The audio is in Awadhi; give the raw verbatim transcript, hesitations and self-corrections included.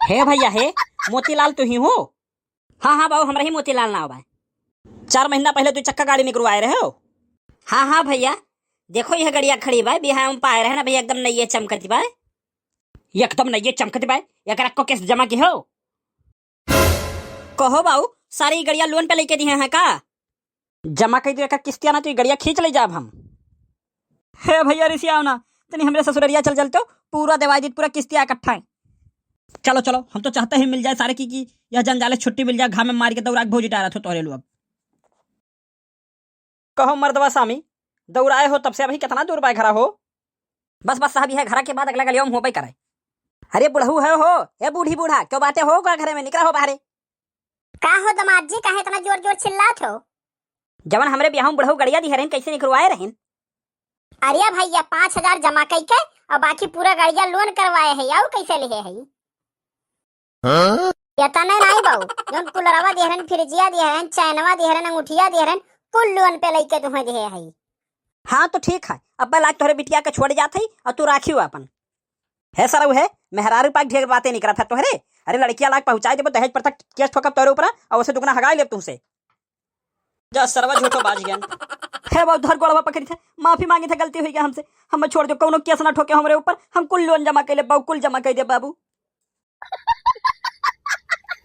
हे भइया, हे मोतीलाल, तू ही हो? हाँ हाँ बाबू, हमरा ही मोतीलाल नाव बा। चार महीना पहिले तू चक्का गाड़ी निकरवाए रहे हो। हाँ हाँ भइया, देखो यह गड़िया खड़ी बा, बिहाव में पाए रहे ना भइया, एकदम नइये चमकत बा। एकदम नइये चमकत बा। एकरा को किस्त जमा की हो? कहो बाऊ, सारी गड़िया लोन पे लइके दिहे हैं का? जमा कइ दियो एकर किस्तिया, ना तो ई गड़िया खींच ले जाब हम। हे भइया, रिसियाओ ना, तनी हमरे ससुररिया चल चलतो, पूरा देवाई दीत, पूरा किस्तिया इकट्ठा है। चलो चलो, हम तो चाहते ही मिल जाए सारे की, की यह जंजाले छुट्टी मिल जाए, घाम में मार के दौड़ा के भौजी टारत हो तोहरे लोग। कहो मर्दवा सामी, दौड़ाए हो तब से, अभी कितना दूर बाय घरा हो? बस बस साहब, यह घरा के बाद अगला गलियों में होबे करे। अरे बुढ़ऊ है हो, ए बूढ़ी बूढ़ा, क्यों बाटे हो का घरे में, निकरा हो बाहरे। का हो दमाद जी, काहे इतना जोर जोर चिल्लात हो? जवन हमरे बियाह में बुढ़ऊ गड़िया दिहे रहिन, कैसे निकरवाए रहिन? अरे भइया, पाँच हजार जमा कई के और बाकी पूरा गड़िया लोन करवाए है, और कैसे लिहे है? हाँ? इतने नाई बाऊ, जौन कूलरवा दिहे रहन, फ्रिजिया दिहे रहन, चैनवा दिहे रहन, अंगूठिया दिहे रहन, कुल लोन पे लइके तुम्हें दिहे है। हाँ तो ठीक है, अब लाग तोहरे बिटिया के छोड़ जात है और तू राखियो अपन। हे सरऊ हे, मेहरारू पाक ढेर बातें निकरत है तोहरे। अरे लड़किया लाग पहुँचाई देबो, दहेज प्रथा केस ठोकब तोहरे ऊपर और उसे दुगना हगाई लेब तुमसे। जा सरवा झूठो बाज गया। हे बाऊ, धर गोड़वा पकड़ी थे, माफी मांगी थे, गलती हुई गया हमसे, हमें छोड़ दो, कौनो केस ना ठोके हमरे ऊपर, हम कुल लोन जमा कर ले बाऊ, कुल जमा कर दे बाबू।